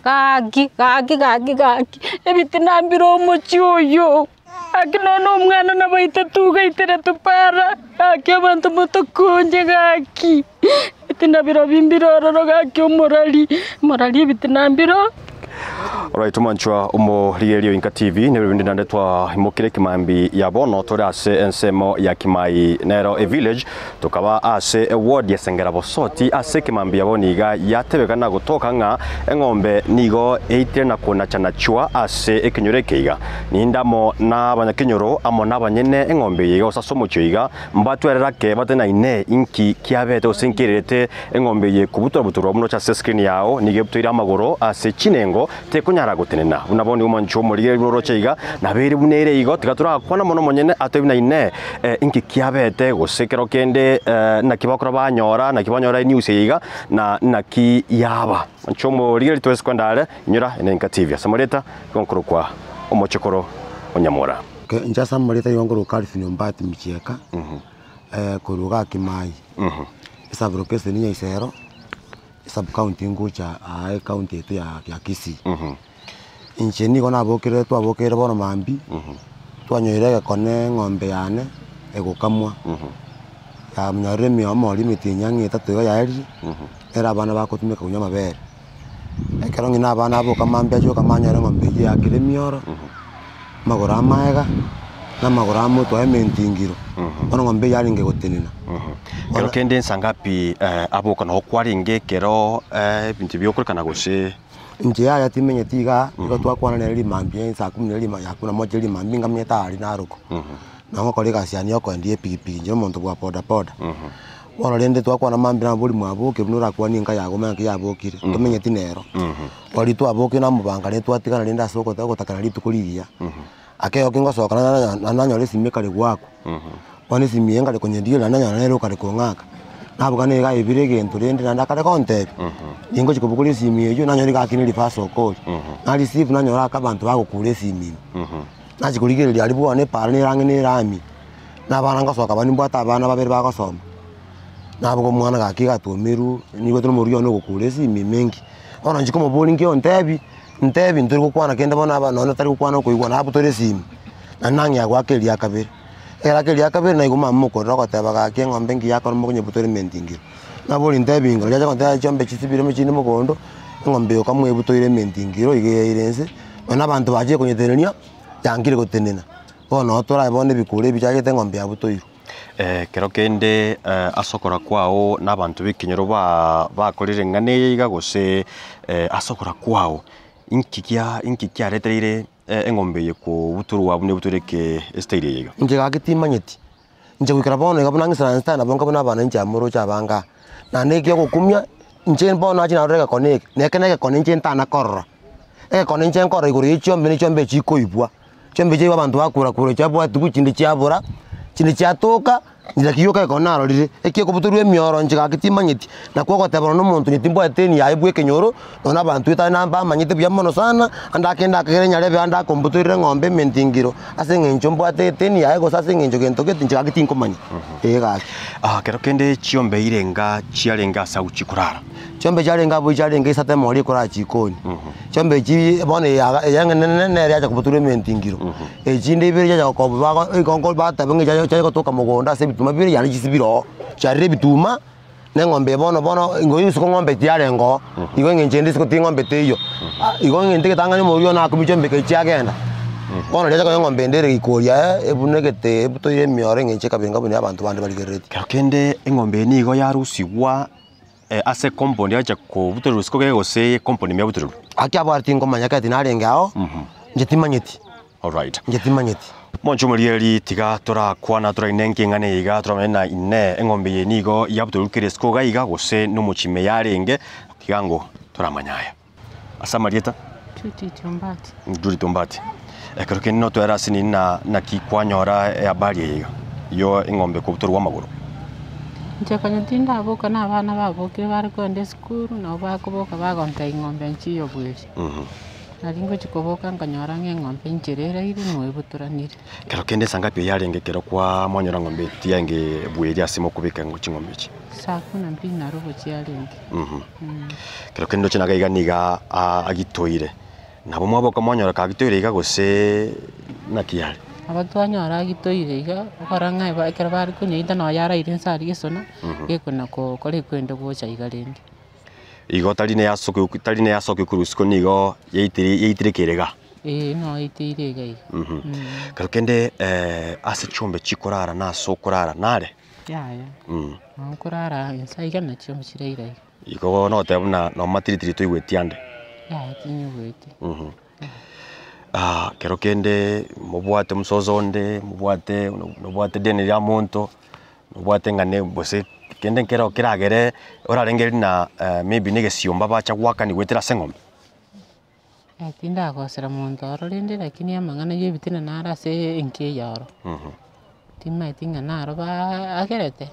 Gaki, gaki, gaki, gaki, ebitina mbire omochie oyo, gaki nonye na omwana nabaitete ogaiterete para, gaki abanto motokonye gaki, ebitina birobio mbire ororo gaki omorari, omorari ebitina mbiro. Alright, omwanchwa omorigereria o Inka TV, nebe binde naende twaimokire ekemambi ya bono tore ase ensemo ya Kimai nero evillage Tokaba ase ewodi ya Sengera Bosoti ase ekemambia bono iga yatebekana gotoka ng'a eng'ombe nigo eitire na konachanachwa ase ekenyoro eke iga. Ninde amo nabanyakenyoro amo nabanyene eng'ombe eye iga gose ase omochie oyo iga mbatwerere ake batenaine inki kiabete gose nkererete eng'ombe eye kobutorabutorwa buna oche ase escreen yao nigo ebutoire amagoro ase chinengo tekonyara gotenena. Buna bono nigo omonche omorigereria buna oroche iga, nabeire buna ere igo, tiga torakwana mono omonyene atebie buna Inee, inki kiabete, gose ekero kende naki bakora banyora, naki banyora enews eye iga, na naki yaba. Monche omorigereria twese kwenda are, inyora ene Enka TV. Ase amarieta, nigo nkorokwa omochokoro o Nyamora. Inche ase amarieta nigo nkorokwa Calvin Ombati Michieka, korwa igaa Kimai, esub-location Nyaisero. Sub county ngocha aa ecounty yaito ya ya Kisii. Inche nigo nabokire twabokire bono mambia, twanyorire egekone eng'ombe yane egokamwa, yanyorire emi omori emetienyi ang'e etato iga yaerire, nere abana bagotumeka konywa amabere. Ekero ng'ina abana aboka mambia achie gokama anyore eng'ombe eywo eakire emioro, amagoro amaega, na amagoro a motwe aye ementingiro, bono eng'ombe eywo yarenge gotenena. Ekero kende nsa ngapi aboka nabo kwarenge ekero ebinto biokorekana gose? Inche yaya timenyeti igaa, igo twakwana nere rimambia saa kumi na rimo ya kumi na moja rimambia nkamanyete aria narokwo. Nabo ngokora egasi yane ya okoendia epikipiki inche omonto bwa boda boda. Bono rende twakwana mambia nabo bori mwaboke buna orakwanie enka yago omanye naki yabokire, tomenyeti nero. Bono riria twabokire namobanga rende twatigana rende ase ogotakana rituko rigiya, akegokia ngosoka naende nanyora esimi ekare goakwa. Bono esimi eye nkare konyerigereria naende nanyora nere okare kong'aka, naboka nigo aebire egento rende naende akare gontebia, ningochi kobogoria esimi eywo nanyora iga akine reverse okori, na receive nanyora aka abanto bagokura esimi ime. Nachia korigereria aria bwane epaara nere ang'e na erami, na abana ngosoka bare nimbwate abana babere bagosoma, naboka omwana gaki iga atuomirwe, nigote na omorugi one ogokura esimi ime inki. Bono inche komoboria nki ontebi, ntebi ntori gokwana kende bono aba nonye tari gokwana okoigwa nabutore esimi, naende nang'ea goaka eria kabere. Ekero ake eria kabere naigwa mama okorera ogoteba gaki eng'ombe engiya akore mokonyebutora ementingiro. Nabori ntebi ingo riacha gontebia chiombe chisibire chinde mogondo, eng'ombe eye okamwebutoire ementingiro iga yaire nse, nonya abanto bachire konyetenenia, yankire gotenena. Bono noo torabe bono ebikuro ebi chiachete eng'ombe yabutoirwe. Ekero kende ase okora kwao na abanto b'ekenyoro ba bakorire eng'ana eye iga gose ase okora kwao, inki kia inki kiaretereire eng'ombe eye kobutorwa buna ebutorwa eke esitairi eye iga? Inche gaki timanyeti, inche goikera bono iga buna ng'isaranse tari nabo nka buna abana inche amoroche abange aa. Naende eki ogokumia, inche bono nachia narora egekone eke, na eke na egekone inche ntana korora. Egekone inche nkorora igoro ya chiombe na chiombe chikoibwa, chiombe chiaibwa abanto bakura kura chiabwatigwa chinde chiabora, chinde chiatoka, inche naki gioka egekone narorire, eki ekobutorwa emioro inche gaki timanyeti, nakwo ogoteba nonya omonto onye timbwati eni yaye bwa ekenyoro, nonya na abanto etari na mbamanyete buya mono sana, ande akende akagere nyarebe ande akombutorera eng'ombe ementingiro, ase eng'encho mbwate eteni yaye gose ase eng'encho gento gete inche gaki tinkomanya, ee gaki. Ekero kende chiombe irenga chiarenge ase agwo chikorara. Chiombe chiarenge abwo chiarenge isato emori ekorara chikoni. Chiombe echi bono eyaga eyengenene nere yacha kobutorwa ementingiro. Echinde ibere chiacha gokoba bago igo bateba ng'a chiacha chiacha gotoka mogondo ase ebituma bire yaani chisibire oo. Chiarire ebituma, na eng'ombe eye bono bono igo isiko ng'ombe tiarenge oo, igo eng'encho ende isiko ti ng'ombe teiyo. Igo egento egetang'ani omorwia one akumia chiombe ekero chiagenda, bono riacha konya eng'ombe ende ere riko riaye ebunegete ebutoire emioro eng'encho ekabenga buna abanto bande barigereretie. Ekero kende eng'ombe eye nigo yarusigwa ase ecompany yacha kobutorerwa isiko gose ecompany ime yabutorerwa. Gaki abwo aria tinkomanya ekero tinarenge ao, inche timanyeti, Alright. inche timanyeti. Monche omorigereria tiga torakwana toraine nkeng'ana eye iga toramanye na inee eng'ombe eye nigo yabutorerwa kera isiko iga iga gose nomochie ime yarenge, tiga ango toramanya aya. Ase amarieta? Judith Ombati. Judith Ombati. Ekero kende notoere ase nini na naki kwanyora ehabari eye iga, yo eng'ombe kobutorwa amagoro? Inche konya tindaboka na abana babokire bare kogenda esukuru, nabo bakoboka bagontebia ng'ombe nchiyo bweri. Nari ngochia koboka nkanyora ng'a eng'ombe enchera eraire noebutoranire. Kero kende esangapi eyio yarenge ekero kwa mwanyora ng'ombe tiyarenge bweri ase mokobeka ching'ombe echi? Saa kumi na mbili na robo chiarenge. Kero kende ndoche naga iga niga agitoire, nabo mwaboka mwanyora kagitoire iga gose naki yare? Nabo twanyora agitoire iga, okora ng'a eba ekero bare konyeita nonya araire nse aria gesona, gekona kokora ekwende gocha iga rende. Igo tari neyasoki tari neyasoki korwa isiko nigo yaitire yaitire kere igaa. Ee no yaiteire iga iga. Kero kende ase chiombe chikorara na ase okorara nare? Yaya, nabo nkorara inse iga na chiombe chire ira iga. Igo bono nogoteba buna nomatiritiri toigweti ande? Yaya tinyigweti. Kero kende mobwate omososo onde, mobwate nobwate deni ria monto, nobwate ng'a ne gose kende nkero keragere orarengereria na maybe na egesiomba bacha goakani goetera ase eng'ombe. Tindagosera monto oro rende lakini amang'ana ya ebitina naro ase enka eye oro. Timanyeti ng'a naro baagerete,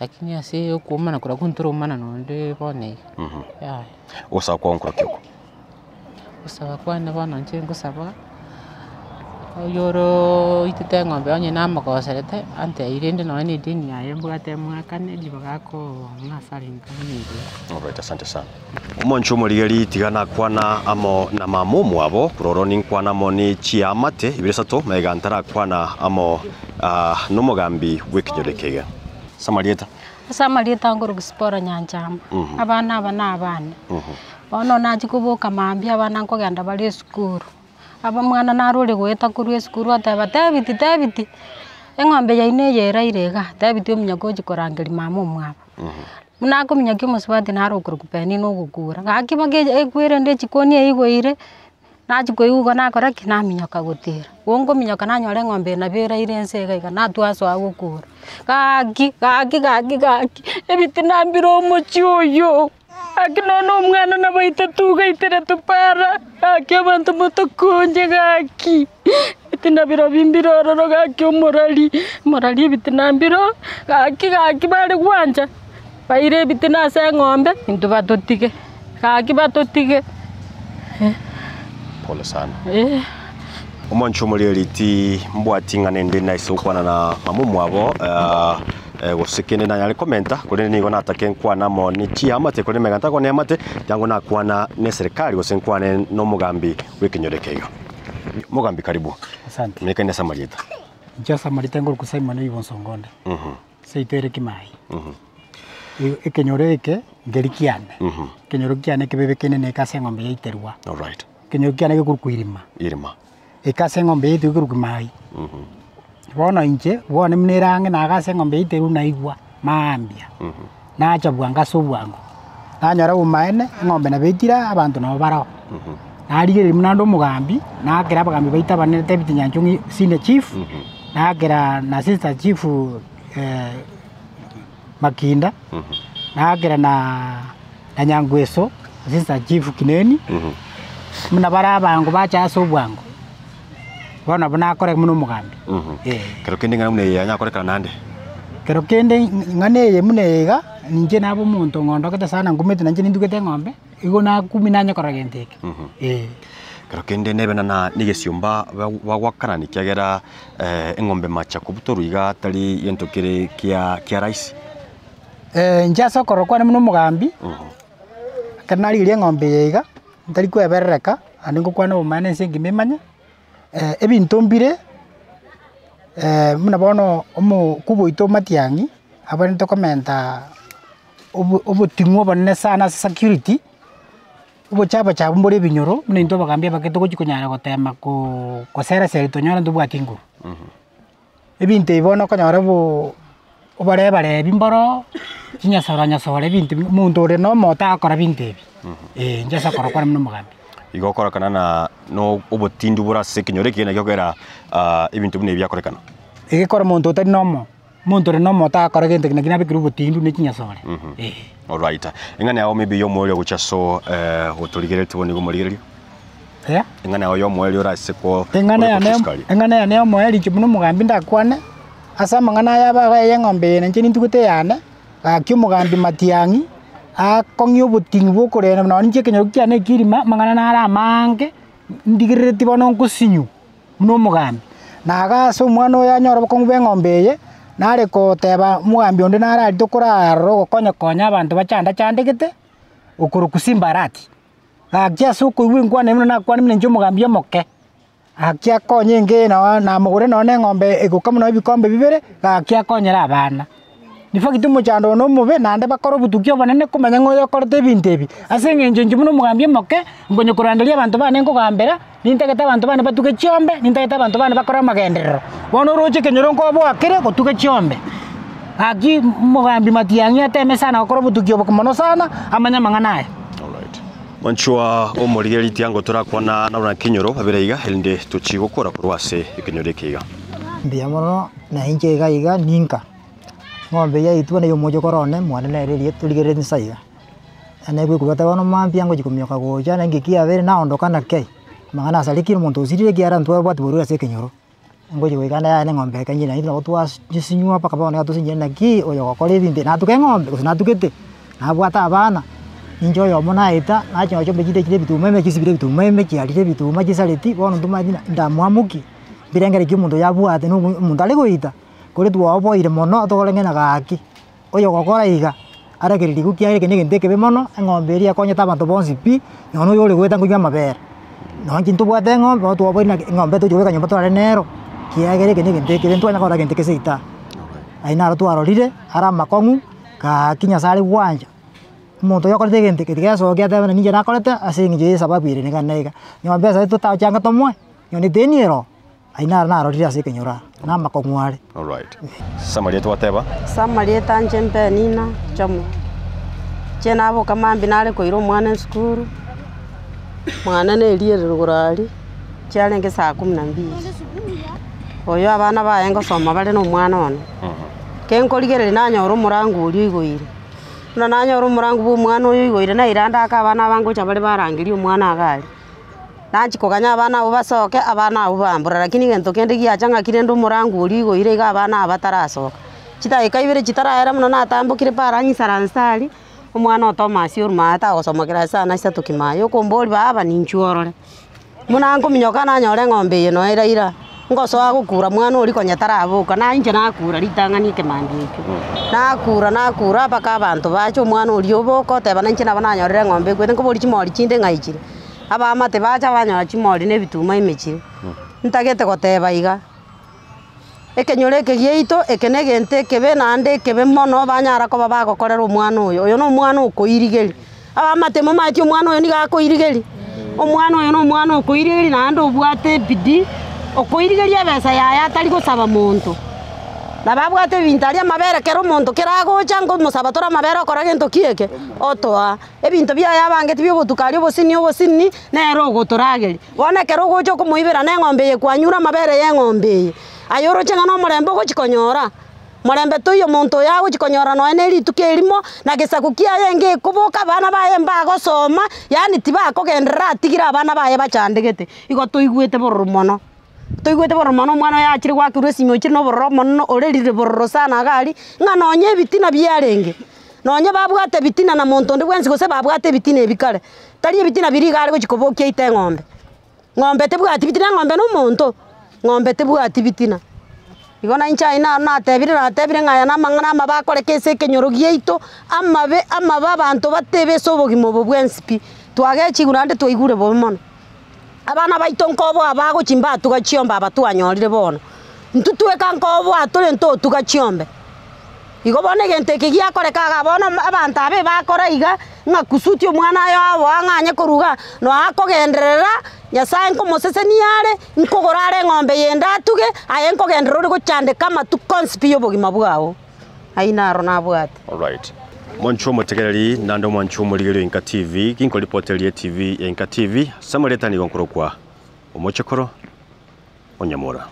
lakini ase okoomana korokwo ntoromana nonde bono iga, yaya. Ogosaba kwao nkorokio oko? Gosaba kwane bono inche ngosaba, oyoro oitete eng'ombe onye namogoserete, antebie rende nonye na edeni yaye mbwate mwakane ribaga akoo ng'a ase arenge kong'irera. Alright, asante sana. Omonche omorigeri tiga nakwana amo na mama omwabo, kororo ninkwane amo ne chiamate ibere isato, magega ntarakwana amo nomogambi bw'ekenyoro eke iga. Ase amarieta. Ase amarieta nkorokwa Sipora Nyanchama, abana aba na abane. Bono nachia koboka mambia abana nkogenda bare esukuru, aba omwana naro ore goeta korwa esukuru oteba tebiti tebiti, eng'ombe yaino eye eraire igaa, tebiti ominyoke ochia korangeria mama omwabo. Buna akominyokia omosubati naro okorokwa Penina ogokura, gaki mpaka ekwerende echikoni eigoire, nachia koigwa igo nakora ki? Naminyoka gotira, igo nkominyoka nanyora eng'ombe eye nabo eraire ense iga iga, natwasoa gokura, gaki gaki gaki gaki, ebitina mbire omochie oyo, gaki nonye na omwana nabaitete ogaiteretwe para, gaki abanto motokonye gaki. Ebitina birobio mbire ororo gaki omorari, omorari ebitina mbiro, gaki gaki bare gwancha, baire ebitina ase eng'ombe, intwe batotige, gaki batotige eh. Pole sana. Eh. Omonche omoreri ti mbwati ng'a nende naise gokwana na mama omwabo gose kende nanyare komenta korende nigo natake nkwane amo ne chiamate korende mega ntakwane eamate tiango nakwana ne eserekari gose nkwane na omogambi bw'ekenyoro eke iga. Mogambi karibu. Asante. Meka inde ase amarieta. Inche ase amarieta ngorokwa Simon Oibo Onsongo onde. Seito ere Kimai. Ekenyoro eke nkeri kiane. Ekenyoro kiane kebebe kende eke ase eng'ombe yaiterwa. Alright. Ekenyoro kiane gekorokwa Irima. Irima. Eke ase eng'ombe yaiterwa ekorokwa Kimai. Bono inche, bono buna ere ang'e naga ase eng'ombe yaiterwa naigwa maambia. Nacha bwango ase obwango, nanyora obomaene, eng'ombe nabo etire aa, abanto nabo baroo. Narigereria buna nde omogambi, naakera abagambi baito abanene David Nyanchung'i senior chief, naakera na assistant chief Makinda, naakera na na Nyangweso assistant chief Kineni, buna bare abango bacha ase obwango, bono nabo nakora buna omogambi, eh. Kero kende ing'ana buna eye yanyakorekana naende. Kero kende ing'ana eye buna eye iga, ninche nabe omonto ng'ondogete sana ngumete nainche nintugete eng'ombe, igo nakumia nanye korora gento eke, eh. Kero kende nebe na na negesiomba bagwakanani ekiagera eng'ombe macha kobutorwa iga tari gento kere kia kia rahisi. Inche ase okorora kwane buna omogambi, ekero narigereria eng'ombe eye iga, ntari kweberereka, naende ngokwana obomaene ense engima emanye. Ebinto mbire buna bono omokubwa oito Matiang'i, abwenerete komenta obo oboting'u obonene sana ase security, obochaba chabu mbore ebinyoro, buna intwe abagambi abake togochi konyara gotema koo kosera seri tonyore ntobwati nguru. Ebinto ebi bono okonyora obo oborebarebi mboro, chinyasore nyasore ebinto bi omonto ore na omoto agokora binto ebi, eh, inche ase okoro kwane buna omogambi. Igo okorekana na no obotindi bore ase ekenyoro eke naki okogera ebinto buna ebi biakorekana. Egekora omonto otari na omo, omonto ore na omoto agokora gento eke naki nabekire obotindu na echinyasore, eh. Alright, eng'ana yao maybe ya omoerio gochia aso otorigereretie bono iga omorigereria. Eh? Eng'ana yao ya omoerio orase ko Eng'ana koreka yane chisukari. eng'ana yane ya omoerio inche buna omogambi ndakwane, ase amang'ana aya aba iga ya eng'ombe eye nainche nintugete eyane, gaki omogambi Matiang'i. Akong'ia oboting'i bwa okorenda nonye inche ekenyoro kiane ekirima, amang'ana naro amaange, ndigereretie bono nkosinyu buna omogambi. Na iga ase omwana oyo anyore obokong'u bwa eng'ombe eye, nare koteba omogambi onde nare aria tokorarora ogokonya konya abanto bachanda chandegete, okorokwa Simba Arati. Gaki ase okoigwa enkwana eye buna nakwane buna inche omogambi omoke. Gaki akonye enka eye noo namogore nonye na eng'ombe egokamwa nonye ebikombe bibere, gaki akonyere abana. In fact omochando oyo nomobe naende bakore obotuki obonene komanya ng'a oyo okorete ebinto ebi. Ase eng'encho inche buna omogambi omoke, nkonya koranderia abanto bane nkogambera, nintagete abanto bane batuge chiombe, nintagete abanto bane bakore amagenderero. Bono oroche ekenyoro nkoboakere gotuga chiombe. Gaki omogambi Matiang'i ateme sana gokora obotuki obo mono sana, amanye amang'ana aya. Alright. Mwanchwa omorigeri tiango torakwana na kenyoro babere iga erinde tochie gokora korwa ase ekenyoro eke iga. Mbuya mono na inche iga iga ninka, ng'ombe eyio yaitwa na omochokoro one mwane nere eria torigerereti inse iga. Naende ekwekobwata bono mambia ngochia kominyoka gocha na engaki yabeire naondoka na kei, amang'ana asarekire omonto osirire ekiagera ntwabwati borwaire ase ekenyoro. Ngochia goika naende yane eng'ombe ekanyire naende nabo twasinywa mpaka bono iga tosinyire naki oyo ogokora ebinto ebi natuke eng'ombe gose natugete, nabwate abana, ninche oyomo naeta, nachia chiombe chinde chire ebituma ime chisibire ebituma ime chiarire ebituma chisareti, bono ntomanyeti ng'a ndamwamoki, mbirengererio ki omonto oyo abwate na omo omonto are goita, kore twaoboire mono tokore ng'a gaki, oyo ogokora iga, aragererigwe ekiagera eke na egento ekebe mono, eng'ombe eria ekonyete abanto bonsi pi, nonya na oyore goeta nkonywa amabere. Nonya intwe ntobwate eng'ombe, bono twaboire naki eng'ombe tochi kobeka nyomba torare nero, kiagera eke na egento ekebe ntwanya korora gento eke seito aa. Ayio naro twarorire, are amakong'u, gaki Nyasaye are gwancha, omonto oyo okorete egento eke tiga esokia atebe buna ninche nakorete ase eng'encho ya esababu ere niga na iga. Nyomba esabe totachange tomoe, nonye eteni ero oo. Ayio naro narorire ase ekenyoro aa, na amakong'u are. Alright. Samaria twateba. Samaria etanche Penina chomo. Inche naboka mambia nare koira omwana esukuru, mwane na erieri rogoro aria, chiarenge saa kumi na mbili. Oyo abana baye ngosoma bare na omwana one. Ekero nkorigereria nanyora omorango oria oigoire, buna nanyora omorango bwa omwana oyo oigoire naira ndake abana aba ngocha bare barangeria omwana iga aria. Nachia koganya abana abwo basoke, abana abwo bambora, lakini egento kende giacha ng'aki rende omorango oria oigoire iga abana aba batarasoka. Chidakika ibere chitaraera buna natambokire para nyisaranse aria, omwana o Thomas orwa maate tagosoma class sana isato kimaye, okomboria baba ninchuo orore. Buna nkominyoka nanyora eng'ombe eye noyo eraira, ngosoa gokura mwana oria konya taraboka, na inche nakura ritang'ani ekemambia ekio. Nakura nakura mpaka abanto bacha omwana oria oboka oteba nainche nabo nanyorire eng'ombe ekwete, nkoboria chimori chinde ng'ai chire. Abaamate bacha banyora chimori na ebituma emechie. Ntagete goteba iga, ekenyoro eke giaito eke na egento ekebe naende ekebe mono banyara koba bagokorera omwana oyo, oyo na omwana okoirigeria. Abaamate momanyeti omwana oyo nigo akoirigeria? Omwana oyo na omwana okoirigeria naende obwate ebidii, okoirigeria ebesa yaye atari gosaba monto. Nabo abwate ebinto aria amabere kera omonto kera agocha ngomosaba tore amabere okora gento ki eke? Otoa. Ebinto biaye abangeti bi'obotuko aria obosini obosini, nere ogotorageria. Bono ekero ogocha okomoibera na eng'ombe eye kwanyure amabere y'eng'ombe eye, aye oroche ng'a nomorembe ogochia konyora? Morembe toiyo omonto oyo agochia konyora nonya ne rituko erimo, na gesaku kiaye ngekoboka, abana baye mbagosoma, yaani tibakogenderera atigire abana baye bachandegete. Igo toigwete bororo mono. Toigwete bororo mono omwana oye achire goakerwa esimi ochire na obororo omonene orerire bororo sana iga aria, ng'a nonya ebitina biarenge. Nonye babwate ebitina na monto onde bwensi gose babwate ebitina ebi kare, tari ebitina biria iga are gochia kobokia aite eng'ombe. Ng'ombe tebwati bitina, eng'ombe na omonto, ng'ombe tebwati bitina. Igo na inche aye naro natebire natebire ng'a aya namang'ana amabe akoreka ase ekenyoro giaito, amabe amabe abanto batebe ase obogima obo bwensi pi. Twagechigwe naende twaigure bobe mono. Abana baito nkoboa bagochia mbatuga chiombe aba twanyorire bono, intwe tweka nkoboa tore ntotuga chiombe. Igo bono egento eke giakoreka igaa bono abanto aba ebakora iga, ng'a kusudi omwana oye oboa ng'a anye korwa igaa, nonya akogenderera, Nyasaye nkomosesenia are, nkogora are eng'ombe eyende atuge, aye nkogenderera ore gochandeka amatuko onsi pi y'obogima bwao. Ayio naro nabwate. Alright. Mwanche omotegereri naende omwanche omorigereria o Inka TV, ginkoripoteria eTV ya Inka TV, ase amarieta nigo nkorokwa Omochokoro o Nyamura.